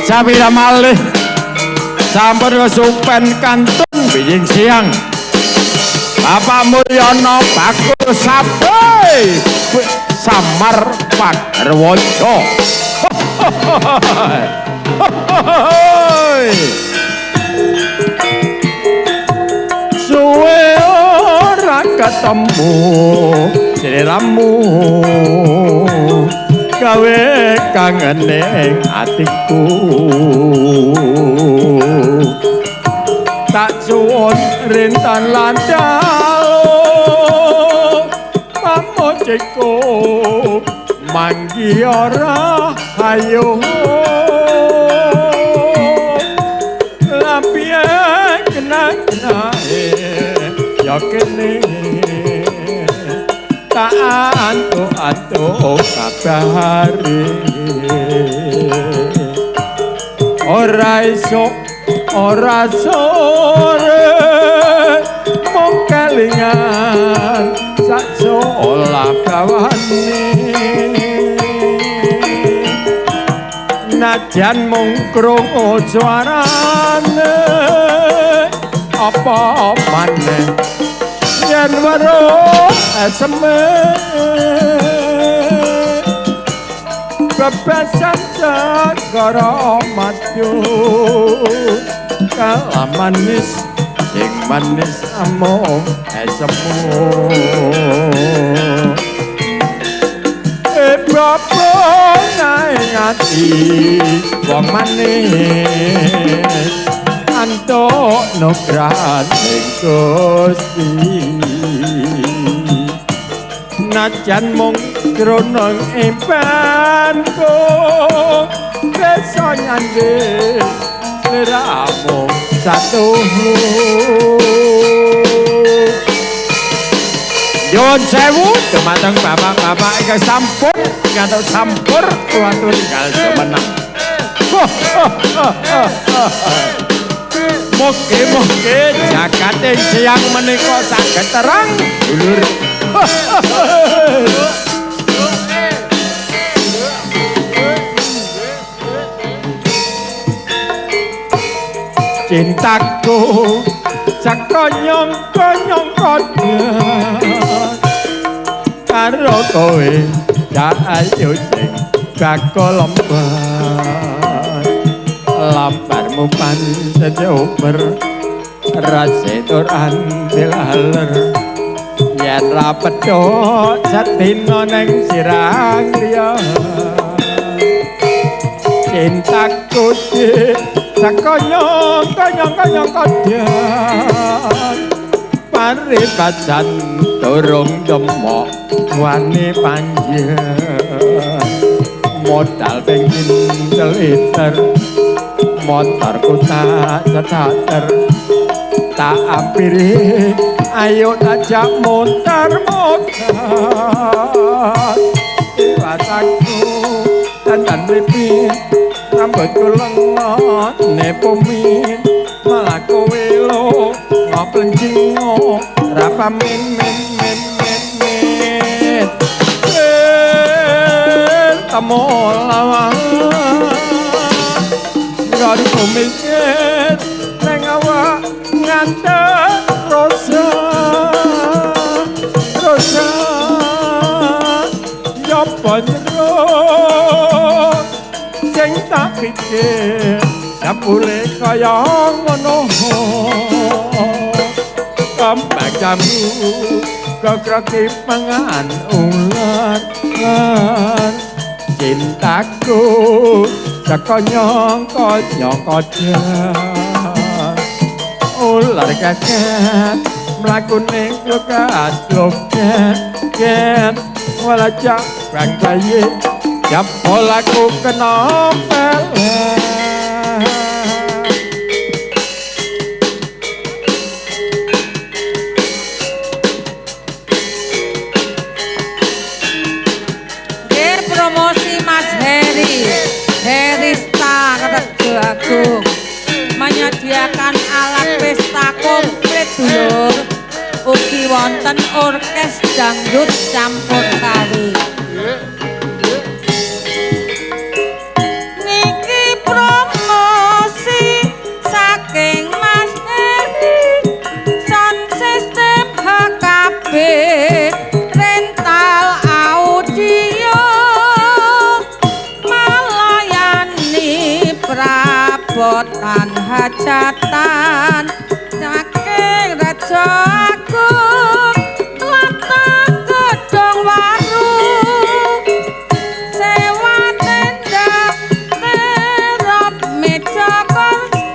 Sapira malih sampun kesupen kantun bijing siang. Bapak Mulyono bakul sape samar pagarwaja. Suwe ora ketemu sliramu gawe kangen ning atiku. Tak suwun rintan lan dalu pamojku manggi ora hayo. Lapiye kena-kenae ya kene tak antuk-antuk kabare. Ora esuk ora sore mung kelingan sak solah bawane. Najan mung krungu suarane apa maneh yen weruh eseme bebesan segara madu kalamanis sing manis amung esemu. Bapak naing ati wong manis antuk nugrahaning Gusti. Najan mung krono impanku bisa nyanding sliramu satuhu. Nyuwun sewu dumateng bapak-bapak ingkang sampun ngantos sampur kula tinggal jumeneng. Mugi-mugi jagat ing siang menika saged terang dulur. Cintaku sakonyong-konyong karo kowe ayu sing bakal lembar. Lambarmu pancen uber rase tur andilaler yen ra pedhot sedina ning sirang liya. Cintaku sakonyong-konyong kodyan paribasan durung demok wani panjang modal ping liter motorku tak starter tak ampiri ayo tajak muter-muter iwataku dandan mripit rambutku lengot nepomin malah kowe lo ngoplencing ora pamin min min min min temu lawang nggonku mikir nang awak ngantek rosa rosa yopo nyero sing tak pikir jebule kaya ngono. Kembang jambu gogroki pangan ular cintaku sekonyong-konyong kodyan ular kaget mlakune klokat-kloket ket walajak bang bayi jebol aku kena pelet. Nggih, Pesta komplit dulur. Ugi wonten orkes dangdut campur sari. Niki promosi saking Mas Heri, sound system HKB rental audio, melayani prabotan hajatan saking Rejo Agung tlatah Gedong Waru. Sewa tenda, terop, meja, kursi,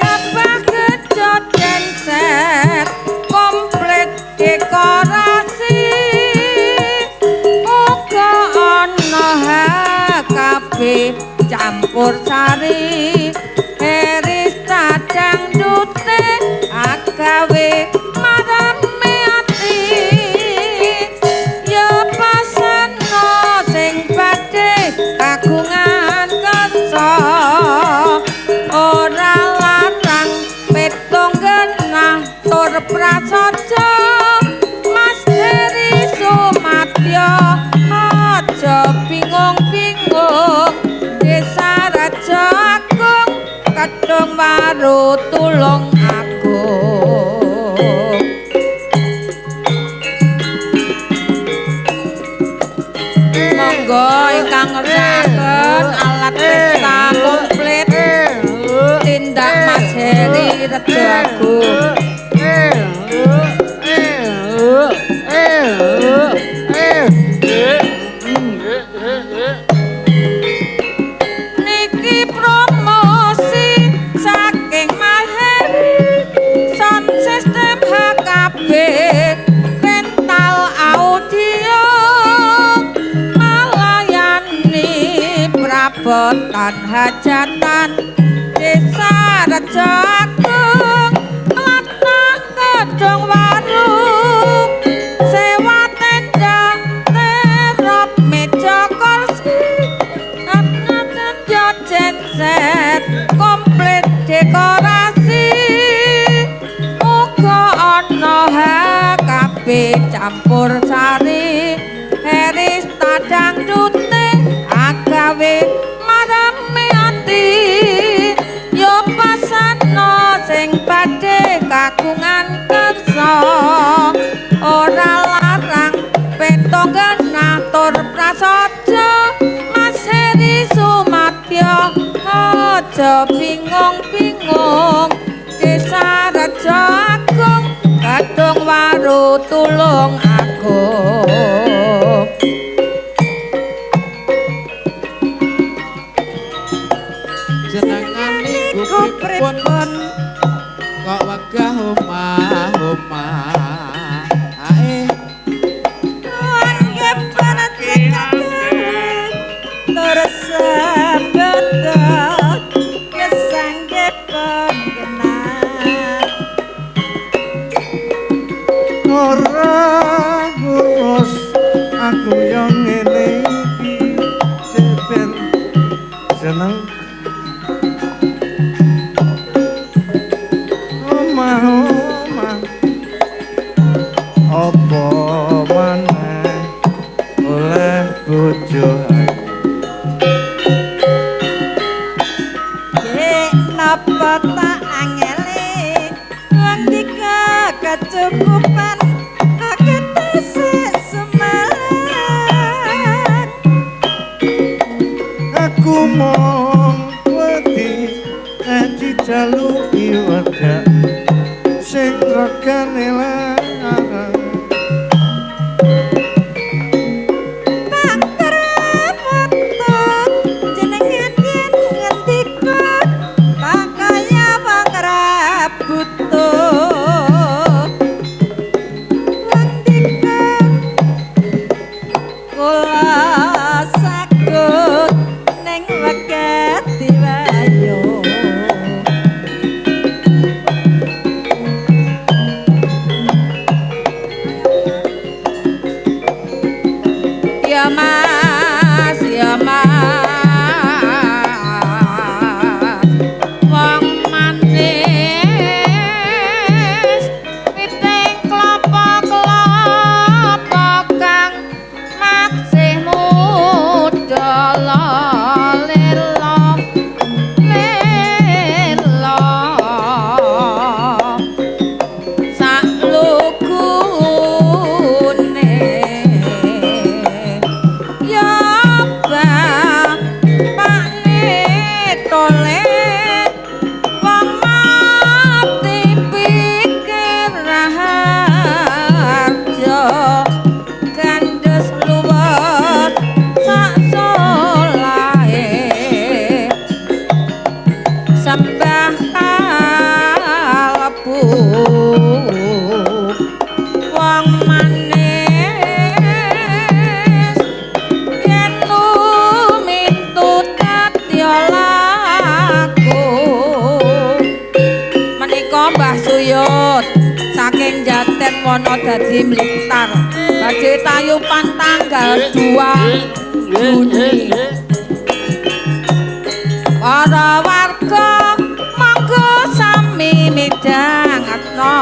gabah gejot genset komplit dekorasi. Uga ana HKB campur sari, Herista dangdute agawe marame ati. Ya pasana sing badhe kagungan kersa, ora larang petung genah tur prasaja. Mas Heri Sumatya aja bingung-bingung, Desa Rejo Agung Kedung Waru Tulung Agung. Monggo ingkang ngersakaken alat pesta komplit tindak Mas Heri Rejo Agung. Niki promosi saking Mas Heri, sound system HKB rental audio, melayani prabotan hajatan Desa Rejo Agung tlatah Kedung Waru. Sewa tenda, terop, meja, kursi, tenda, genset komplit dekorasi. Uga ana HKB campur sari, Herista dangdute agawe marame ati. Ya pasana sing badhe kagungan kersa, ora larang petung genah tur prasaja. Mas Heri Sumatya aja bingung-bingung, Desa Rejo Agung Kedung Waru Tulung Agung. Jenengan niku pripun kok wegah omah-omah ae? Ora ngurus aku yo ngene iki seben seneng omah omah apa maneh oleh bojo ayu. Nggih, napa tak angele wong dika kecukupan akeh tesih sumelang. Aku mung wedi dijaluki wedak sing regane larang. Pak Pramoto jenengan yen ngendika tak kaya wong ra butuh. Ngendika kula sagut ning wegah diwayo. Ya Mas, ya Mas, wong manis Romo Mbah Suyut saking Jaten Wonodadi Blitar badhe tayupan tanggal 2 Juni. Para warga monggo sami midhangetna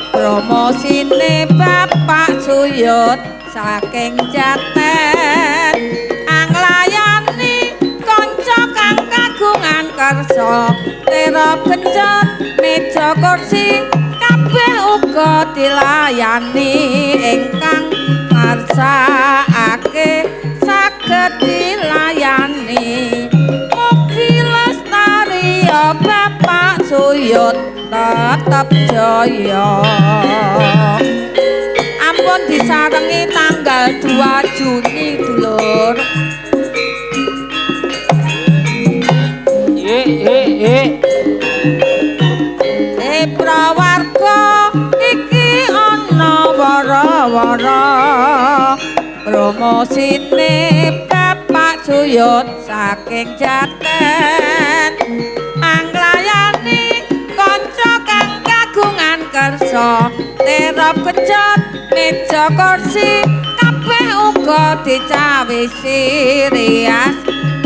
promosine Bapak Suyut saking Jaten anglayani kanca kang kagungan kersa terop genjot meja kursi kabeh uga dilayani ingkang ngersakake saged dilayani. Mugi lestari ya Bapak Suyut tetep jaya. Ampun disarengi tanggal 2 Juni dulur. Prawarga iki ana wara-wara promosine Bapak Suyut saking Jaten anglayani kanca kang kagungan kersa terop kecut meja kursi kabeh uga dicawisi rias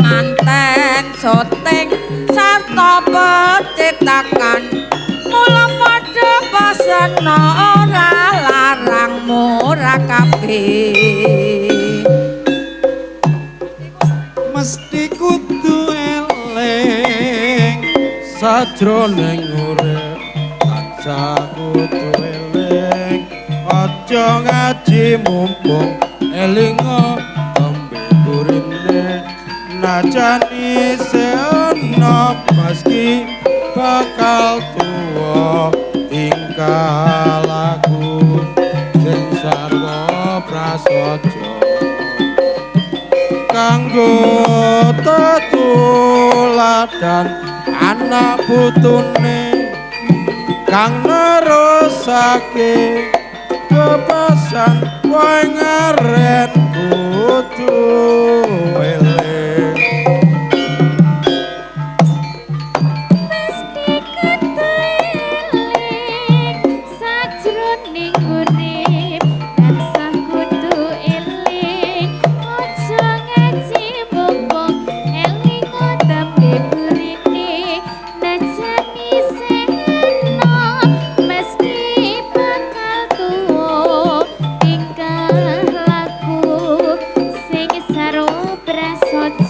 manten syuting sarta percetakan. Mula padha pesena ora larang murah kabeh. Mesti kudu eling sajroning urip tansah kudu eling aja ngaji mumpung elinga tembe burine najan isih ana meski bakal tuwa tingkah laku sing sarwa prasaja kanggo tetuladan anak putune kang nerusake bebasan wae ngaren kudu eling. Mesti kudu eling sajroning urip tansah kudu eling aja ngaji mumpung eling tembe burine najan isih enom meski bakal tuwa tingkah laku sing sarwa prasaja.